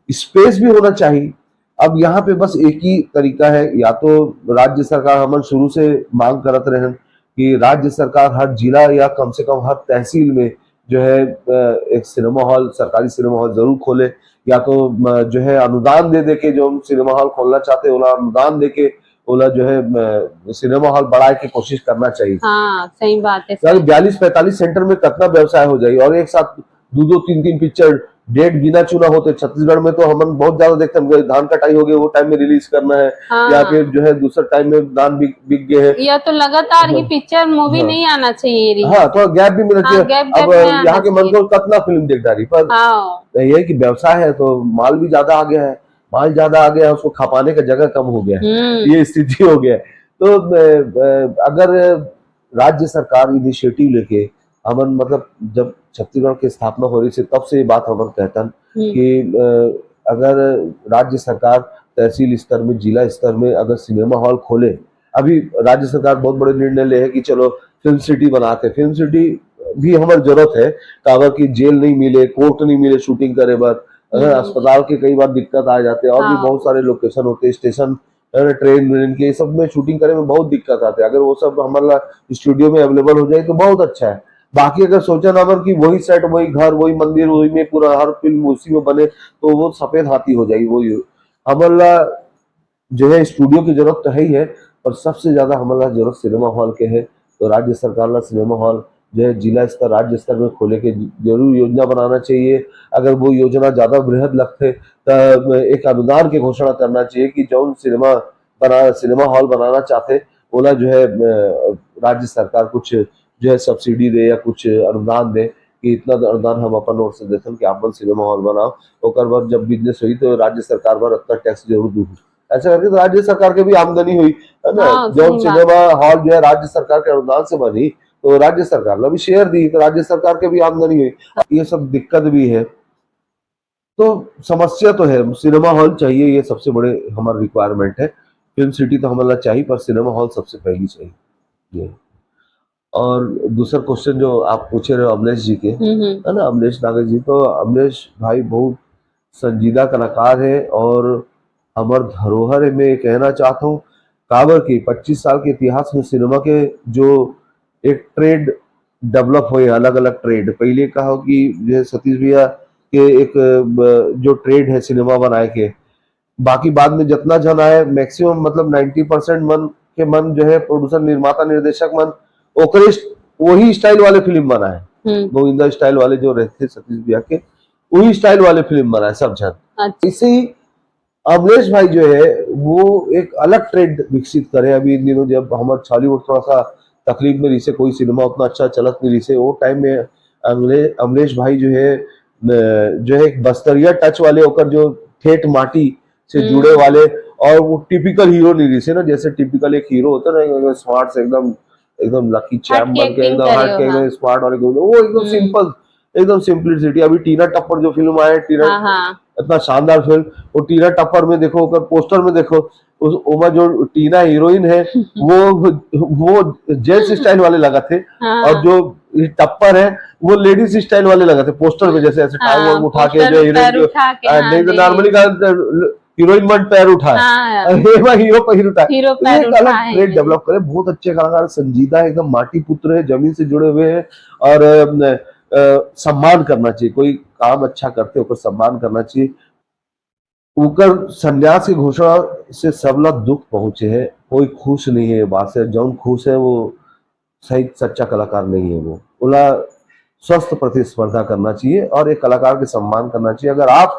स्पेस भी होना चाहिए। अब यहाँ पे बस एक ही तरीका है, या तो राज्य सरकार, हमन शुरू से मांग करत रहन कि राज्य सरकार हर जिला या कम से कम हर तहसील में जो है अ, एक सिनेमा हॉल, सरकारी सिनेमा हॉल जरूर खोले, या तो अ, जो है अनुदान दे दे के जो हम सिनेमा हॉल खोलना चाहते हैं ओला अनुदान दे के ओला जो है अ, सिनेमा हॉल बढ़ाए के कोशिश करना चाहिए। हाँ, सही बात है, यार सही। बयालीस पैंतालीस सेंटर में कितना व्यवसाय हो जाए और एक साथ दो दो तीन तीन पिक्चर डेट गिना चुना होते। छत्तीसगढ़ में तो हमन बहुत ज्यादा देखते हैं, धान कटाई हो गई, वो टाइम में रिलीज करना है, हाँ। या फिर जो है दूसरा टाइम में धान बिक बिक गए हैं। या तो लगातार ही हाँ। पिक्चर मूवी हाँ। नहीं आना चाहिए रही। हाँ, थोड़ा गैप भी मिलना हाँ, चाहिए। गैप, अब गैप में आना यहाँ के मन चाहिए। को कितना फिल्म देख डाली, पर हाँ। यही है कि व्यवसाय है तो माल भी ज्यादा आ गया है, माल ज्यादा आ गया है, उसको खपाने का जगह कम हो गया है, हम्म। ये स्थिति हो गया है। तो अ, अ, अगर राज्य सरकार इनिशिएटिव लेके, हमन मतलब जब छत्तीसगढ़ के स्थापना हो रही से तब से ये बात हमन कहतन हम्म। कि अ, अगर राज्य सरकार तहसील स्तर में, जिला स्तर में अगर सिनेमा हॉल खोले, अभी राज्य सरकार बहुत बड़े निर्णय ले है कि चलो फिल्म सिटी बनाते, फिल्म सिटी भी हमारी जरूरत है, काबर की जेल नहीं मिले, कोर्ट नहीं मिले शूटिंग करे बर, है ना, हम्म। अस्पताल के कई बार दिक्कत आ जाते हैं और भी हाँ। बहुत सारे लोकेशन होते हैं, स्टेशन, है ना, ट्रेन व्रेन के, ये सब में शूटिंग करे में बहुत दिक्कत आते हैं। अगर वो सब हमारा स्टूडियो में अवेलेबल हो जाए तो बहुत अच्छा है। बाकी अगर सोचा ना हमन कि वही सेट, वही घर, वही मंदिर, वही में पूरा हर फिल्म उसी में बने, तो वो सफेद हाथी हो जाएगी। वही हमला जो है स्टूडियो की जरूरत तो है ही है, पर सबसे ज्यादा हमला जरूरत सिनेमा हॉल के है। तो राज्य सरकार ला सिनेमा हॉल जो है जिला स्तर, राज्य स्तर में खोले के जरूर योजना बनाना चाहिए। अगर वो योजना ज्यादा बृहद लगते तो एक अनुदान के घोषणा करना चाहिए कि जौन सिनेमा बना, सिनेमा हॉल बनाना चाहते, ओला जो है अ, राज्य सरकार कुछ जो है सब्सिडी दे या कुछ अनुदान दे कि इतना अनुदान हम अपन ओर से देथन कि आप मन सिनेमा हॉल बनाओ। ओकर बाद जब बिजनेस होई तो राज्य सरकार बर इतना टैक्स जरूर दू। ऐसा करके तो राज्य सरकार के भी आमदनी हुई, है ना? हाँ, जौन सही बात। सिनेमा हॉल जो है राज्य सरकार के अनुदान से बनी, तो राज्य सरकार ला भी शेयर दी, तो राज्य सरकार के भी आमदनी हुई। ये सब दिक्कत भी है। तो समस्या तो है, सिनेमा हॉल चाहिए, ये सबसे बड़े हमारा रिक्वायरमेंट है। फिल्म सिटी तो हमारा चाहिए, पर सिनेमा हॉल सबसे पहली चाहिए। ये। और दूसरा क्वेश्चन जो आप पूछे रहे हो अमलेश जी के, हम्म, हम्म। है ना, अमलेश नागेश जी, तो अमलेश भाई बहुत संजीदा कलाकार है और हमार धरोहर है। मैं ये कहना चाहता हूँ, काबर कि पच्चीस साल के इतिहास में सिनेमा के जो एक ट्रेड डेवलप हुए, अलग-अलग ट्रेड, पहले कहा कि जो है सतीश भैया के एक, अ, जो ट्रेड है सिनेमा बनाए के, बाकी बाद में जितना जन आए, मैक्सिमम मतलब नाइंटी परसेंट मन के मन जो है प्रोड्यूसर, निर्माता, निर्देशक मन ओकरे स्ट-, वही स्टाइल वाले फिल्म बनाए। हम्म। गोविंदा स्टाइल वाले जो रहते सतीश भैया के, वही स्टाइल वाले फिल्म बनाए सब जन। अच्छा। इसे ही अमलेश भाई जो है वो एक अलग ट्रेंड विकसित करे। अभी इन दिनों जब हमार छॉलीवुड थोड़ा सा तकलीफ में रहिसे, कोई सिनेमा उतना अच्छा चलत नहीं रहिसे, वो टाइम में अमले-, अमलेश भाई जो है न, जो है एक बस्तरिया टच वाले ओकर जो ठेठ माटी से हम्म। जुड़े वाले, और वो टिपिकल हीरो नहीं रहिसे ना, जैसे टिपिकल एक हीरो होता है ना, स्मार्ट से एकदम एकदम लकी चैम बन के, एकदम हट के, एकदम स्मार्ट वाले, वो एकदम सिंपल, एकदम सिंप्लिसिटी। अभी टीना टप्पर जो फिल्म आए, टीना, हाँ, हाँ। इतना शानदार फिल्म, वो टीना टप्पर में देखो, अगर पोस्टर में देखो, उस, ओमा जो टीना हीरोइन है, वो, वो जेंट्स स्टाइल वाले लगा थे, हाँ। और जो टप्पर है, वो लेडीज स्टाइल वाले लगा थे। पोस्टर में जैसे ऐसे टांग, हाँ, उठा के, जो हीरोइन, नहीं तो नॉर्मली का हीरोइन मन पैर उठाए, हाँ, हीरो पैर उठाए, हीरो पैर उठाए। एक अलग ट्रेड डेवलप करे, बहुत अच्छे कलाकार, संजीदा है, एकदम माटी पुत्र है, जमीन से जुड़े हुए हैं, और अ, अ, सम्मान करना चाहिए। कोई काम अच्छा करते, ओकर सम्मान करना चाहिए। ओकर संन्यास के घोषणा से सबला दुख पहुंचे है, कोई खुश नहीं है ये बात से। जौन खुश है, वो सही सच्चा कलाकार नहीं है। वो ओला स्वस्थ प्रतिस्पर्धा करना चाहिए और एक कलाकार के सम्मान करना चाहिए। अगर आप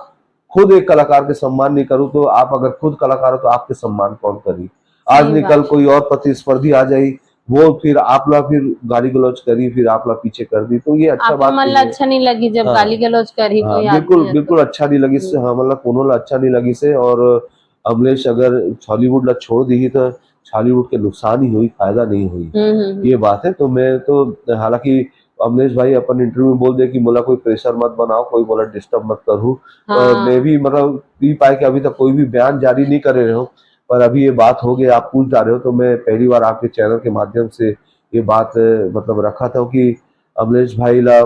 खुद एक कलाकार के सम्मान नहीं करो, तो आप अगर खुद कलाकार हो, तो आपके सम्मान कौन करी? आज निकल कोई और प्रतिस्पर्धी आ जाए, वो फिर आप ला फिर गाली गलौज करी, फिर आप ला पीछे कर दी, तो ये अच्छा बात नहीं है। अच्छा नहीं लगी जब गाली गलौज करी, तो बिल्कुल, बिल्कुल अच्छा नहीं लगी से, हमन ला कोनो ला अच्छा नहीं लगी से। और अमलेश अगर छॉलीवुड ला छोड़ दी, तो छॉलीवुड के नुकसान ही हुई, फायदा नहीं हुई। ये बात है। तो मैं तो, हालांकि अमलेश भाई अपन इंटरव्यू में बोल दे कि मोला कोई प्रेशर मत बनाओ, कोई मोला डिस्टर्ब मत करू। हाँ। मैं भी, मतलब, पी पाए कि अभी तक कोई भी बयान जारी नहीं करे रहे हो, पर अभी ये बात हो गई, आप पूछ जा रहे हो, तो मैं पहली बार आपके चैनल के माध्यम से ये बात, मतलब, रखा था कि अमलेश भाई ला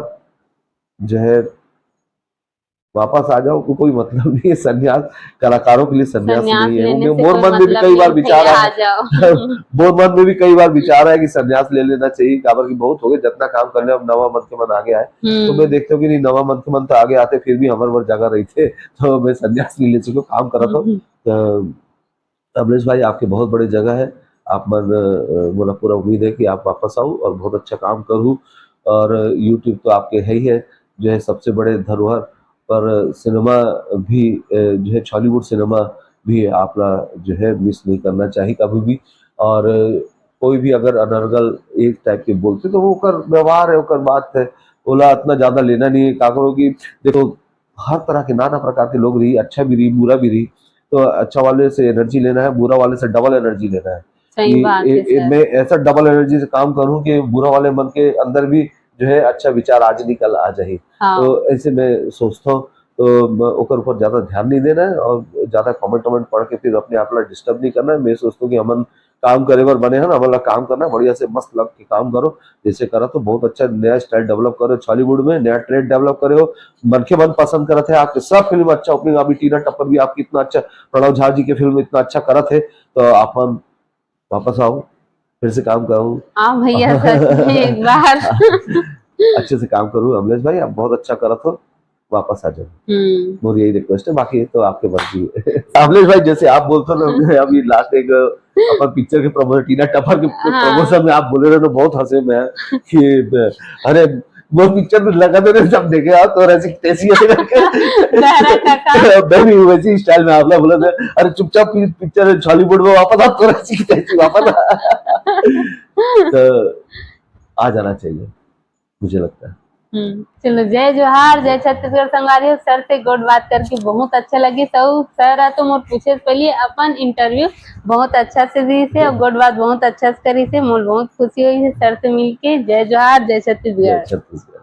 जो है वापस आ जाओ, को-, कोई मतलब नहीं है। संन्यास कलाकारों के लिए संन्यास नहीं है। मोर मन में भी कई बार विचार आया, मोर मन में भी कई बार विचार आया कि संन्यास ले लेना चाहिए, काबर कि बहुत हो गए, जितना काम कर ले, अब नवा मन के मन आगे आए। तो मैं देखता हूँ कि नहीं, नवा मन के मन तो आगे आते, फिर भी हमर बर जगह रही थे, तो मैं संन्यास नहीं ले सको, काम करा था। अमलेश भाई, आपके बहुत बड़े जगह है, आप मन, अ, मोला पूरा उम्मीद है कि आप वापस आओ और बहुत अच्छा काम करू। और YouTube तो आपके है ही है, जो है सबसे बड़े धरोहर, पर सिनेमा भी, अ, जो है छॉलीवुड सिनेमा भी आपला जो है मिस नहीं करना चाहिए कभी भी। और कोई भी अगर अनर्गल एक टाइप के बोलते, तो वो ओकर व्यवहार है, ओकर बात है, ओला इतना ज्यादा लेना नहीं है। का करो कि देखो, हर तरह के नाना प्रकार के लोग रही, अच्छा भी रही, बुरा भी रही, तो अच्छा वाले से एनर्जी लेना है, बुरा वाले से डबल एनर्जी लेना है। सही बात है, सर। मैं ऐसा डबल एनर्जी से काम करूं कि बुरा वाले मन के अंदर भी जो है अच्छा विचार आज निकल आ जाए। हाँ। तो ऐसे मैं सोचता हूँ, तो ओकर ऊपर ज्यादा ध्यान नहीं देना है और ज्यादा कमेंट वमेंट पढ़ के फिर अपने आप ला डिस्टर्ब नहीं करना है। मैं सोचता हूँ कि हमन काम करे बर बने हैं ना, हमन ला काम करना है, बढ़िया से मस्त लग के काम करो, जैसे करा तो बहुत अच्छा नया स्टाइल डेवलप करो छॉलीवुड में, नया ट्रेड डेवलप करे हो, मनखे मन पसंद करत है आपके सब फिल्म अच्छा ओपनिंग, अभी टीना टप्पर भी आपकी इतना अच्छा, प्रणव झा जी के फिल्म इतना अच्छा करत है, तो आप मन वापस आओ, फिर से काम करो। हाँ भैया, सच में एक बार। अच्छे से काम करो अमलेश भाई, आप बहुत अच्छा करत हो, वापस आ जाओ। मोर यही रिक्वेस्ट है, बाकी तो आपके मर्जी है। अमलेश भाई, जैसे आप बोलते हो ना, अभी लास्ट एक अपन पिक्चर के प्रमोशन, टीना टप्पर के प्रमोशन में आप बोले रहे, तो बहुत हंसे मैं कि अरे, वो पिक्चर में लगा दे रहे, जब देखे आप तो ऐसी तैसी है करके। मैं भी वैसी स्टाइल में आपला बोला था, अरे चुपचाप पिक्चर छॉलीवुड में वापस आ, तो ऐसी तैसी वापस आ। तो आ जाना चाहिए, मुझे लगता है। चलो, जय जोहार, जय छत्तीसगढ़ संगवारी हो। सर से गोठ बात करके बहुत अच्छा लगी। तो सर, तो मोर पूछे से पहले अपन इंटरव्यू बहुत अच्छा से दी से और गोठ बात बहुत अच्छा से करी से, मोर बहुत खुशी हुई है सर से मिलके। जय जोहार, जय छत्तीसगढ़।